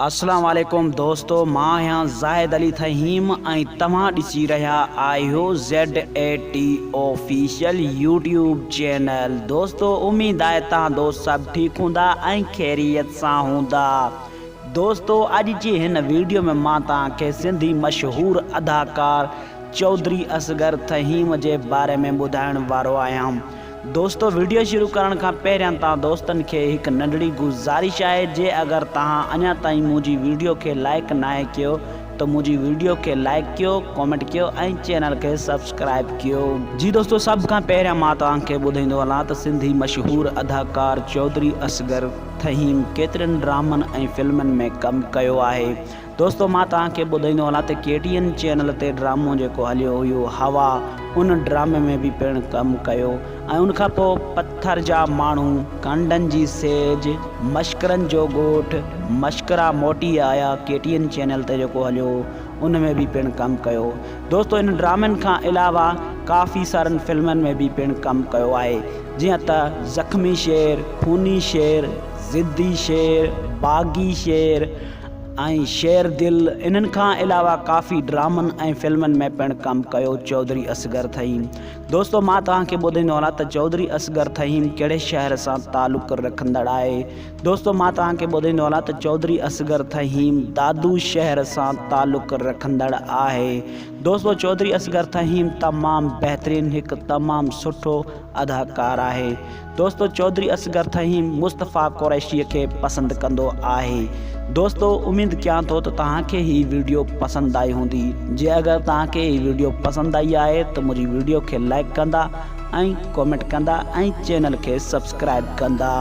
اسلام عليڪم دوستو مان آهيان زاهد علي ٿهيم ۽ توهان ڏسي رهيا آهيو Z A T official YouTube channel دوستو اميد آهي توهان دوست سڀ ٺيڪ هوندا ۽ خيريت سان هوندا دوستو اڄ جي هن ويڊيو ۾ مان توهان کي سنڌي مشهور اداڪار چوڌري اصغر ٿهيم جي باري ۾ ٻڌائڻ وارو آهيان. دوستو وڊيو شروع ڪرڻ کان پهريان توهان دوستن کي هڪ ننڍڙي گذارش آهي جي اگر توهان اڃا تائين منهنجي وڊيو کي لائيڪ ناهي ڪيو ته منهنجي وڊيو کي لائيڪ ڪيو ڪامينٽ ڪيو ۽ چينل کي سبسڪرائيب ڪيو. جي دوستو سڀ کان پهريان مان توهان کي ٻڌائيندو هلان ته سنڌي مشهور اداڪار چوڌري اصغر ٿهيم ڪيترين ڊرامن ۽ فلمن ۾ ڪم ڪيو آهي دوستو مان توهان کي ٻڌائيندو هلان ته ڪي ٽي اين چينل تي ڊرامو جيڪو هليو هيو هوا ان ڊرامي ۾ به پڻ ڪم ڪيو ۽ ان کان پوء پٿر جا ماڻهو، ڪانڊن جي سيج، مشڪرن جو ڳوٺ، مشڪرا موٽي آيا ڪي ٽي اين چينل تي جيڪو هليو هو ان ۾ به پڻ ڪم ڪيو. دوستو ان ڊرامن کان علاوه ڪافي سارن فلمن ۾ به پڻ ڪم ڪيو آهي جيئن ته زخمي شير، خوني شير، ضدي شير، باغي شير، ۽ شير دل انهن کان علاوه ڪافي ڊرامن ۽ فلمن ۾ پڻ ڪم ڪيو چوڌري اصغر ٿهيم دوستو مان توهان کي ٻڌائيندو هلان ته چوڌري اصغر ٿهيم ڪهڙي شهر سان تعلق رکندڙ آهي دوستو مان توهان کي ٻڌائيندو هلان ته چوڌري اصغر ٿهيم دادو شهر سان تعلق رکندڙ آهي دوستو چوڌري اصغر ٿهيم تمام بهترين هڪ تمام سٺو اداڪار آهي دوستو چوڌري اصغر ٿهيم مصطفيٰ قريشي کي پسند ڪندو آهي دوستو اميد ڪيان ٿو ته توهان کي هي ويڊيو پسند آئي هوندي جي اگر توهان کي هي ويڊيو پسند آئي آهي ته منهنجي ويڊيو کي لائڪ ڪندا ۽ ڪومينٽ ڪندا ۽ چينل کي سبسڪرائب ڪندا.